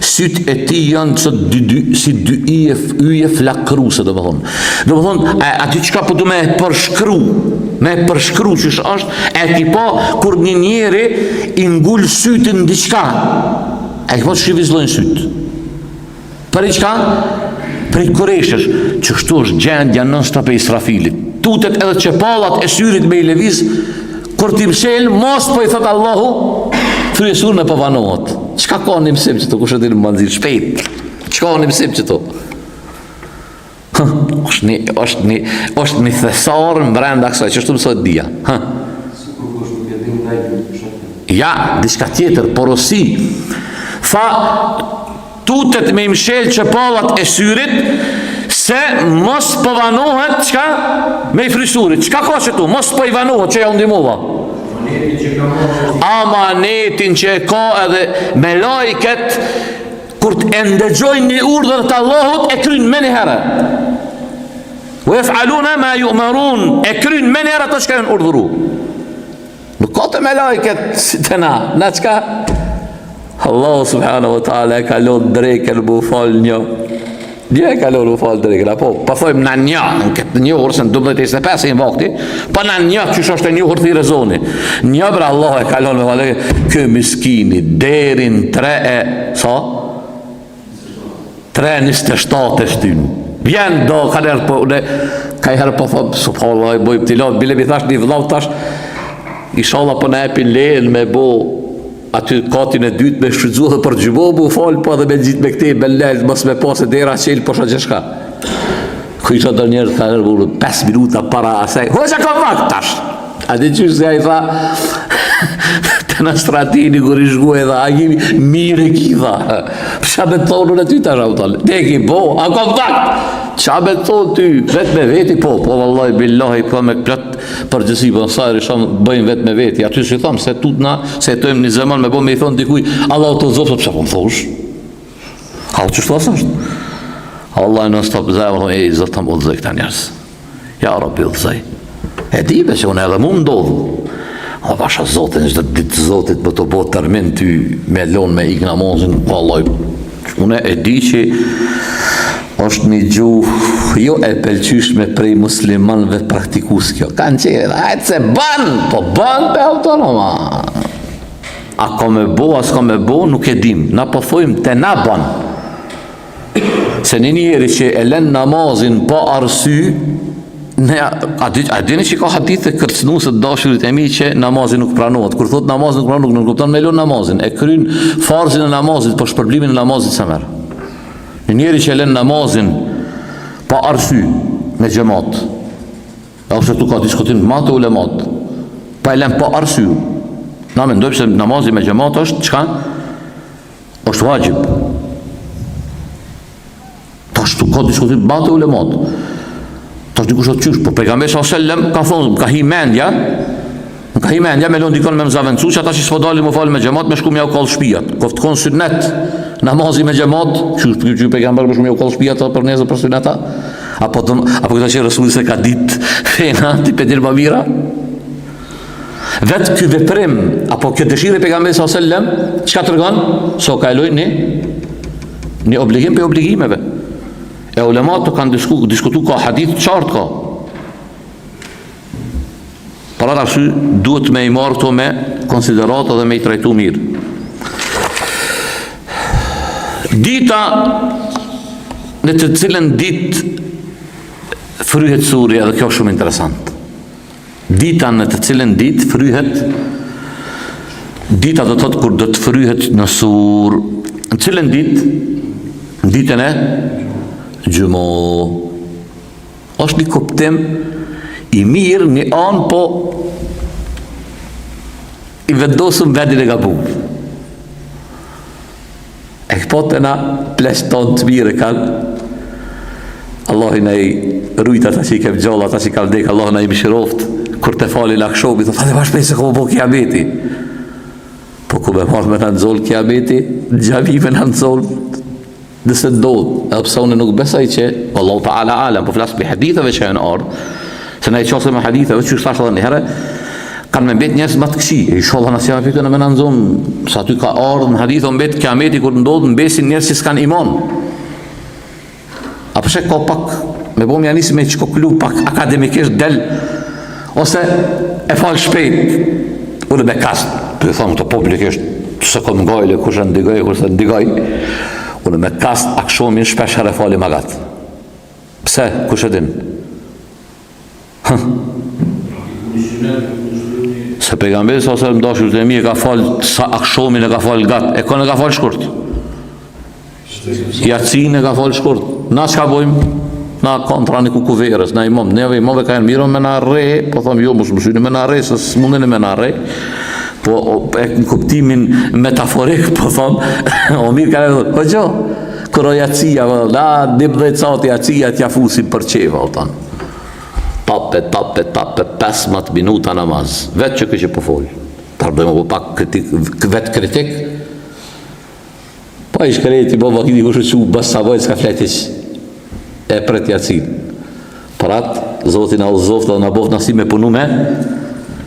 sytë e tij janë si dy, dy, si dy yje, yje flakruese, domethënë. Domethënë, a, aty çka po du me e përshkru, me e përshkru qysh është, e ki pa kur një njeri i ngul sytë në diçka, e ki pa që vizllojnë sytë. Prej çka? Prej kureshtjes, qështu është gjendja non stop e Israfilit. Tutet edhe qepallat e syrit me i lëviz, kur t'i mshel, mos po i thot Allahu, fryje surin e po vanohet. Çka ka një mësim qëtu, kush e din më nxirr shpejt? Çka ka një mësim qëtu? Hë, është një, është një, është një thesar mbrenda kësaj, qështu mësohet dija. Hë. Ja, diçka tjetër, porosi. Tha, tutet me i mshel qepallat e syrit, se mos po vanohet, çka? Me i fry surit. Çka ka qëtu? Mos po i vanohet, që ja u ndihmova. Amanetin që e ka edhe melajket, Kur të e ndëgjojnë një urdhër të Allahut, e kryjnë menjëherë. Ve jef'alune ma ju'merun, e kryjnë menjëherë ato çka janë urdhëru. Nuk ka te melajket si te na, na çka? Allahu subhanahu wa ta'ala e ka lon drekën m'u falë një. Një e ka lon m'u falë drekën, apo, po thojmë na një, në këtë një orë, se në 12.25 e një vakti, po na një, qysh është e një orë thirre zoni. Një bre Allahu e ka lon me falë drekën, ky miskini, deri n'tre e, sa? 3.27 e shtyn. Vjen do, ka njerë po, ne, ka herë po thot, subhanallah, i bojmë tilo, bile mi thash një vëllau tash, ishalla po na epin lejen me bo aty katin e dytë me shfrytëzu edhe për xhuma m'u falë, po edhe me ngjit me këtej, me lelë, mos me pasë dera çelë, po shë gjithçka. Ku isha do njerëz ka herë burë, 5 minuta para asaj, hoxha ka vakt tash. A di qysh se ai tha, te Nastradini kur i shku e tha, a kimi, mirë e ki, tha. Qa me të thonë unë ty tash, a u Te ki, po, a ka vakt? Qa me të thonë ty, vetë me veti, po, po, vallahi, billahi, po, me plot përgjegjësi, po, sa herë shumë bëjmë vetë me veti, aty si thamë, se tutna, se jetojmë një zaman me bo me i thonë dikuj, Allahu të udhëzoftë, pse po më thosh? A u qështu asë është? Allah non stop zemër, thonë, ej, Zot më udhëzoj këta njerëz. Ja, Rabbi udhëzoj. E di be që unë edhe mu ndodhë. A pasha Zotin, çdo ditë Zotit për të bo termin ty me lonë me ikë namazin, vallaj, unë e di që është një gjuhë jo e pëlqyshme prej muslimanëve praktikus kjo. Kanë qenë, hajtë se ban, po ban pe autonoma. A ka me bo, a s'ka me bo, nuk e dim. Na po thojmë te na ban. Se një njeri që e len namazin pa arsy, ne, a, di, a dini që ka hadithe kërcënuese të dashurit e mi që namazi nuk pranohet. Kur thot namazi nuk pranohet, nuk kupton me lon namazin. E kryn farzin e namazit, po shpërblimin e namazit s'e merr. Një njeri që e len namazin pa arsy me xhemat, Edhe pse këtu ka diskutim të madh te ulemat. Pa e lënë pa arsye. Na mendojmë se namazi me xhemat është çka? Është vaxhib. Tash këtu ka diskutim të madh te ulemat. Tash dikush thotë qysh, po pejgamberi sallallahu alajhi wasallam ka thonë, ka hi mendja, më ka hi mendja me lon dikon me më zavendsu, që ata që s'po dalin m'u fal me xhemat, me shku me jau kall shtëpiat. Koftë kon synet, namazi me xhemat, qysh qysh pejgamberi me shku me jau kall shtëpiat për nesër për syneta. Apo, do, apo këta që Resuli s'e ka ditë fena, ti pe din ma mirë? Vetë ky veprim, apo kjo dëshirë e pejgamberit sallallahu alajhi wasallam, çka tregon? Se o ka e lujt një, një obligim prej obligimeve. E ulemat të kanë disku, diskutu ka hadith qartë ka. Për atë arsye duhet me i marrë këto me konsideratë dhe me i trajtu mirë. Dita në të cilën ditë fryhet suri edhe kjo shumë interesant. Dita në të cilën ditë fryhet dita do të thotë kur do të fryhet në sur. Në cilën ditë? Në ditën e xhumo. Është një kuptim i mirë një anë po i vendosur në vendin e gabum. E po të na pleqtë tonë të mirë kanë Allahu na i rujt ata që i kem gjallë, ata që kanë vdek, Allahu na i mëshiroft kur të falin akshomi, thotë hajde ma shpejt se ka m'u bo kiameti. Po ku me marrë me na nxonë kiameti, në xhami me na nxonë, Nëse ndodh, edhe pse unë nuk besoj që Allahu Teala alem, po flas prej haditheve që janë ardhur, se na i qasemi me haditheve, që thash edhe një herë, kanë me mbet njerëz më të këqij. Inshallah na s'jam pikën me na nxon, se aty ka ardhur në hadith o mbet kiameti kur ndodh mbesin njerëz që s'kan iman. A pse ka pak me bo m'ja nis me çkoklu pak akademikisht del ose e fal shpejt. Unë me kast, po e them këto publikisht, s'e kom gajle, kush e ndigoj, kush e ndigoj. Unë me kast akshomin shpesh herë e fali ma gat. Pse? Kush e din? Hë? Se pejgamberi sa selam dashur të mi e ka fal sa akshomin e ka fal gat, e kon e ka fal shkurt. Jacin e ka fal shkurt. Na çka bojmë? Na kontra një kukuverës, na imam, neve imamve ka janë mirë me na rre, po thom jo, mos mësyni me na rre, se s'mundeni me na rre. Po o, e në kuptimin metaforik, po thom, o mirë ka ne po jo. Kur o jacia, po, na 12 sati jacia t'ja fusim për qejf, o thon. Tape, tape, tape, 15 minuta namaz. Vetë që kështë po fol. Ta bëjmë po pak kritik, vetë kritik, Po i shkreti, po vakiti kush u çu, bas sabaj s'ka flet hiç. E pret jacin. Për atë, Zoti na udhëzoftë dhe na boftë nasip me punu me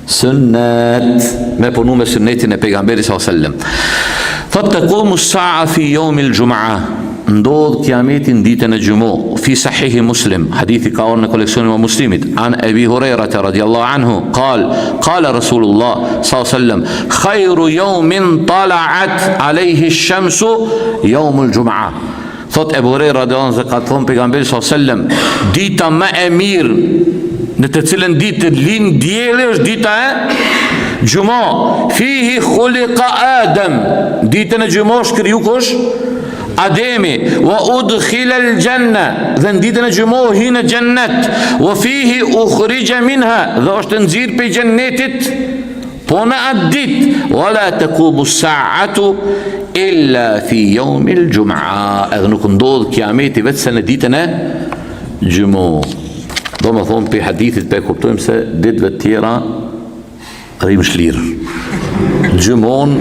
sunnet, me punu me sunnetin e pejgamberit sallallahu alajhi wasallam. Thot tekumu sa'a fi jomil xhuma, ndodh kiameti në ditën e xhumo, fi sahihi muslim, hadithi ka ardhur në koleksionin e muslimit, an Ebi Hurejrate radiallahu anhu, kal, kale Rasulullah sallallahu alajhi wasallam, Khairu yawmin tala'at alayhi ash-shamsu yawmul jum'a. Thot Ebu Hurejra radiallahu anhu se ka thonë pejgamberi sallallahu alajhi wasallam, dita më e mirë në të cilën ditë lind dielli është dita e xhuma. Fihi khuliqa Adam. Ditën e xhuma është kriju kush? Ademi wa udkhila al-janna dhe në ditën e xhuma hi në xhennet wa fihi ukhrija minha dhe është nxjerr prej xhennetit Po në atë ditë, wala tekumu saatu illa fi jeumil xhuma, edhe nuk ndodh kiameti veç se në ditën e xhumo. Domethonë, prej hadithit pe kuptojmë se ditëve të tjera rrimë shlirë. Xhumon,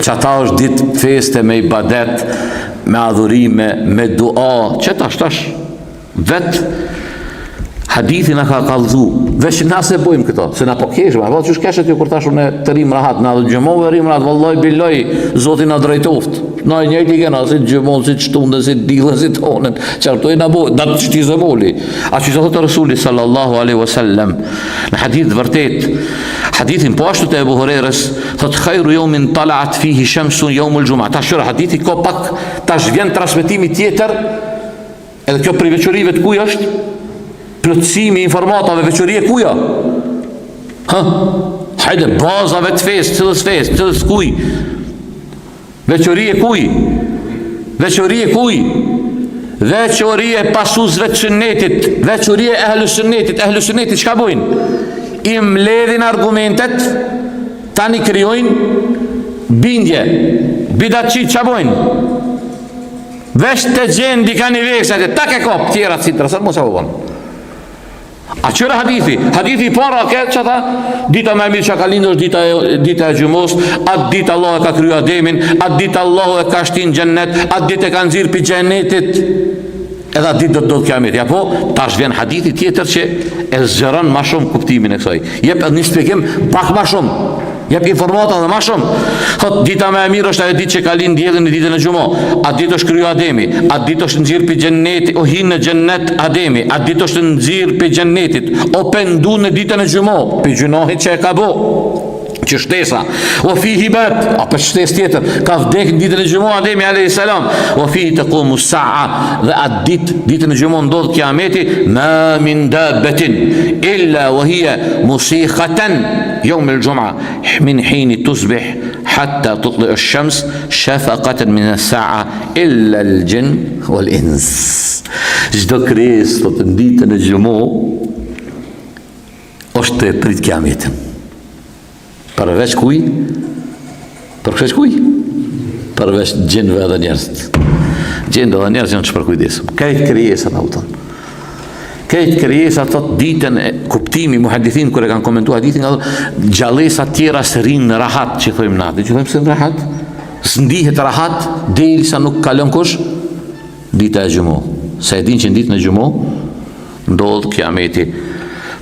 qata është ditë feste me ibadet, me adhurime, me dua, qetash tash, Vet hadithi na ka kallzu, veç na s'e bojmë këto, se na po keshim, apo qysh keshet ju kur tash unë të rrim rahat, na dhe xhumove rrim rahat, vallai billahi, Zoti na drejtoft. Na i njëjti kena si xhumon, si shtunën, si dillën, si tonën. Çfarë do na bëj? Na të çti zëmoli. A qysh thotë Resuli sallallahu alaihi wasallam në hadith të vërtet, hadithin po ashtu të Ebu Hurejrës, thot khairu yawmin talat fihi shamsun yawmul jum'a. Tash hadithi ka pak tash vjen transmetimi tjetër Edhe kjo prej veçorive të kuj është plotësimi i informatave veçori e kuja. Ha? Hajde, bazave të fesë, cilës fesë, cilës kuj. Veçori e kuj. Veçori e kuj. Veçori e pasuesve të sunnetit, veçori e ehlu sunnetit, ehlu sunnetit çka bojnë? I mbledhin argumentet, tani krijojnë bindje. Bidatçi çka bojnë? Veç të gjen dika një vekse atë, tak e kap, tjera të intereson, mos e po A qyre hadithi? Hadithi i para ke që tha, dita më e mirë që ka lindur është dita e, dita e xhumos, atë ditë Allah e ka kriju Ademin, atë ditë Allahu e ka shti n'xhennet, atë ditë e ka nxjerr pi xhennetit. Edhe atë ditë do të ndodhë kiameti. Apo tash vjen hadithi tjetër që e zgjeron ma shumë kuptimin e kësaj. Jep edhe një shpjegim pak ma shumë. Jep informata edhe ma shumë. Thot dita më e mirë është ajo ditë që ka lind dielli në ditën e xhuma. Atë ditë është kriju Ademi, atë ditë është nxjerr pi xheneti, o hin në xhennet Ademi, atë ditë është nxjerr pi xhennetit, o pendu në ditën e xhuma, pi gjynahit që e ka bo. Që shtesa, wa fihi mat, apo shtesë tjetër, ka vdek në ditën e xhuma Ademi alayhis salam, wa fihi taqumu sa'a, dhe atë ditë, ditën e xhuma ndodh kiameti, ma min dabbatin illa wa hiya musikhatan yawm al-jum'a min hin tusbih hatta tutli ash-shams shafaqatan min as-sa'a illa al-jinn wal-ins. Çdo krijesë thotë në ditën e xhuma është tu e prit kiametin. Përveç kuj? Përveç kuj? Përveç xhinëve edhe njerëzit. Xhinët edhe njerëzit janë të shpërkujdesëm. Krejt krijesat, a kupton. Krejt krijesat, thot ditën e kuptimi, muhadithin, kur e kanë komentu hadithin, ka thonë, gjallesat tjera s'rrinë rahat, që thojmë na, që thojmë s'rrinë rahat, s'ndihet rahat, derisa nuk kalon kush, dita e xhuma. Se e din që në ditën e xhuma, ndodh kiameti.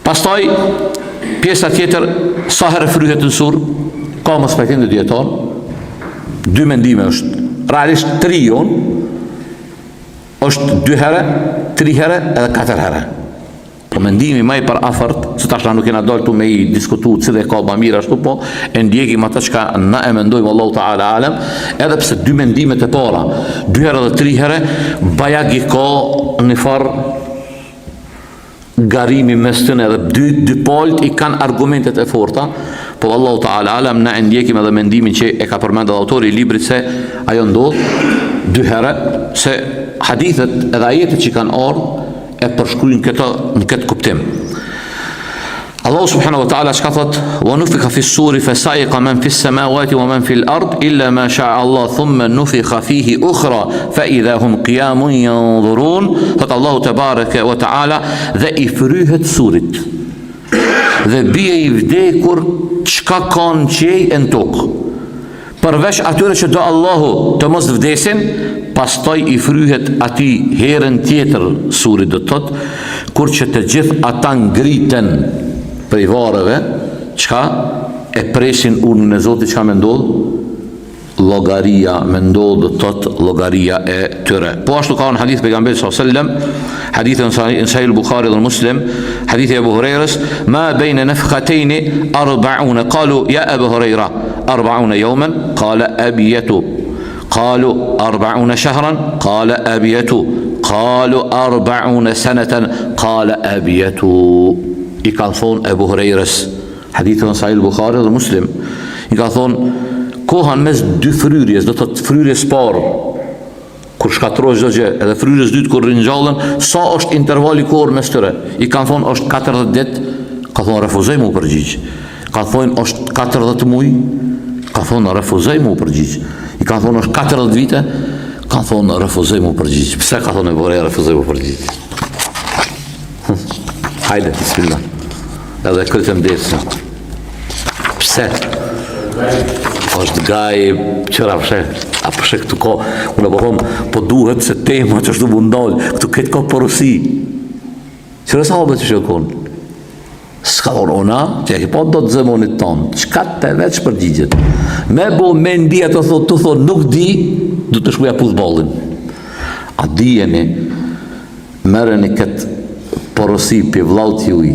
Pastaj pjesa tjetër sa herë fryhet në sur, ka mospajtim te dijetarët. Dy mendime është, realisht tri jon, është dy herë, tri herë edhe katër herë. Po mendimi më i përafërt, se tash na nuk kena dalë tu me i diskutu cili e ka më mirë ashtu, po e ndjekim atë çka na e mendojmë Allahu Teala alem, edhe pse dy mendimet e para, dy herë dhe tri herë, bajagi ka një farë garimi mes tyne edhe dy, dy palët i kanë argumentet e forta, po Allahu Teala alem na e ndjekim edhe mendimin që e ka përmend edhe autori i librit se ajo ndodh dy herë, se hadithet edhe ajetet që kanë ardhë e përshkrujnë këtë në këtë kuptim. Allahu subhanahu wa taala çka thot? Wa nufikha fi suri fa sa'iqa man fi samawati wa man fi al-ard illa ma sha'a Allah thumma nufikha fihi ukhra fa idha hum qiyamun yanzurun. Thot Allahu tebareke wa taala dhe i fryhet surit. Dhe bie i vdekur çka ka në qiej e në tokë. Përveç atyre që do Allahu të mos vdesin, pastaj i fryhet atij herën tjetër surit do të thotë, kur që të gjithë ata ngriten prej varreve, çka e presin urdhrin e Zotit çka me ndodh? Llogaria me ndodh do të thotë llogaria e tyre. Po ashtu ka në hadith pejgamberi sallallahu alajhi wasallam, hadithi në Sahih Buhari dhe Muslim, hadithi e Ebu Hurejrës, ma bejne nefhatejni arbaune, kalu ja Ebu Hurejra, Arbaune jeumen, kale ebjetu. Kalu arbaune shahran, kale ebjetu. Kalu arbaune seneten, kale ebjetu. I kanë thonë Ebu Hurejrës, hadithi në Sahih Bukhari dhe Muslim, i kanë thonë, koha mes dy fryrjes, do të thotë fryrjes parë, kur shkatërrohet çdo gjë, edhe fryrjes dytë kur ringjallen, sa është intervali kohor mes tyre? I kanë thonë është 40 ditë, ka thonë refuzoj mu përgjigj. Ka thonë është 40 muaj, ka thonë refuzoj mu përgjigj. I kanë thonë është 40 vite, ka thonë refuzoj mu përgjigj. Pse ka thonë Ebu Hurejra refuzoj mu përgjigj? Hajde, bismillah. Edhe krytem dersin. Pse? është gajb, qëra pse? A pse këtu ka, unë po thom, po duhet se tema që është të ndalë, këtu këtë ka porosi. Qëra sahabët që shokon? S'ka thonë, ona, që e ki po do të zemonit tonë, çka të veç përgjigjet. Me bo me ndi ato thotë, të thonë, nuk di, do të shkuja puth ballin. A dijeni, Merreni këtë porosi pi vllaut juj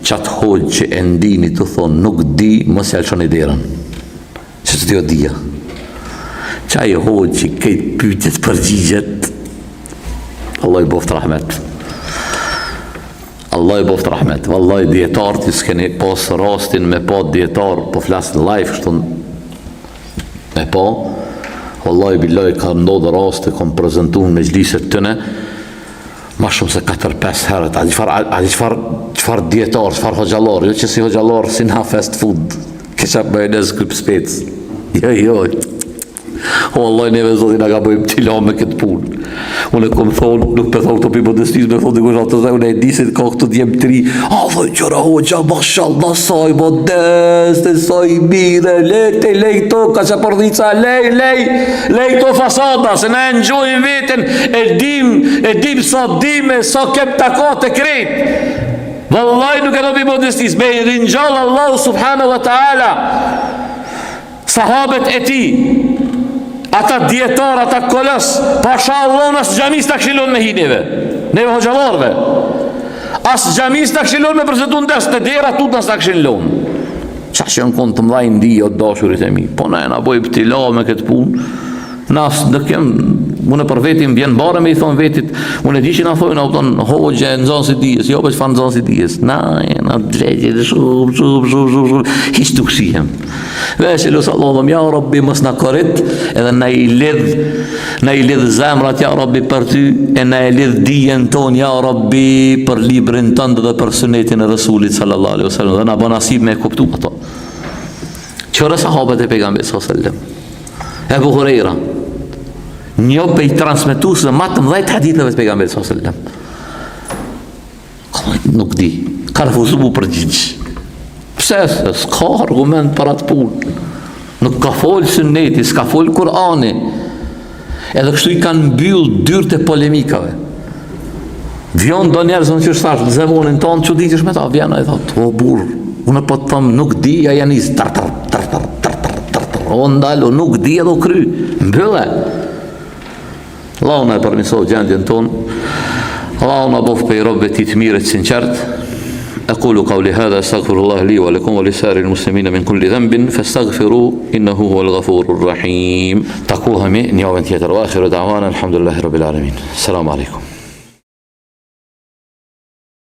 qat hoxhë që e ndini tu thonë nuk di mos ja lëshoni derën që të jo dija qaj hoxhë që krejt pyetjet përgjigjet Allah i boftë rahmet Allah i boftë rahmet Wallahi dijetarët ju s'keni pas rastin me pa dijetar po flas live kështu E po, vallahi billahi ka ndodhë raste, kom prezentu në mexhliset tëne, ma shumë se 4-5 herët, a di çfarë, a di çfarë, çfarë dijetar, çfarë hoxhallar, jo që si hoxhallar, si na fast food, ketchup majonez, kryp spec, jo, jo, O Allah, neve Zoti na ka bo ibtila me këtë punë. Unë e kom thonë, nuk pe thonë këto pi modestisë, me thonë dikush atë dhe unë e di se ka këtu djem të ri. A thë qëra hoxha, mashallah, sa i modest, e sa i mirë, lej te lej këto, ka që përdhica, lej, lej, lej këto fasada, se na e ngjojmë veten, e dim, e dim sa dim, e sa kem takat e krejt. Vallaj nuk e thom pi modestisë, me i ringjall Allahu subhanahu wa ta'ala, Sahabet e tij, ata dijetarë, ata kolos, pasha Allahun as xhami s'na kishin lënë me hi neve, neve hoxhallarëve. As xhami s'na kishin lënë me prezentu në ders, te dera tutna s'na kishin lënë. Qa që janë konë të mdhaj në dije, o të dashurit e mi. Po na jena bo ibtila me këtë punë. Na nuk kem, unë për vetin vjen barë me i thonë vetit, unë e di që na thonë, a kupton, hoxhë, nxënës i dijes, jo, po çfarë nxënës i dijes. Na jena të shumë, shumë, shumë, shumë, shumë, hiç nuk shihem. Veç e lus Allahun, ja Rabbi, mos na korit, edhe na i lidh, na i lidh zemrat, ja Rabbi, për ty, e na e lidh dijen tonë, ja Rabbi, për librin tënd dhe për sunetin e Resulit, sallallahu alaihi wasallam, dhe na bon nasib me e kuptu ato. Qyre sahabët e pejgamberit, sallallahu alaihi wasallam. Ebu Hurejra, një prej transmetuesve ma të mëdhej të haditheve të pejgamberit sallallahu alaihi wasallam. Nuk di, ka refuzu m'u përgjigj. Pse se s'ka argument për atë punë. Nuk ka fol sunneti, s'ka fol Kurani. Edhe kështu i kanë mbyll dyert e polemikave. Vjen do njerëz unë qysh thash në zemanin tonë çuditesh me ta vjen ai thotë, o burr, unë po të them nuk di, ai ja nis tër tër tër tër tër tër tër tër. O ndal, o nuk di edhe u kry. Mbylle. Allahu na e përmirësoftë gjendjen tonë. Allahu na bëftë prej robëve të tij të mirë e të sinqertë. أقول قولي هذا استغفر الله لي ولكم ولسائر المسلمين من كل ذنب فاستغفروا إنه هو الغفور الرحيم Takohemi një javën tjetër. Wa akhiru da'wana alhamdulillahi rabbil alamin. Selam aleikum.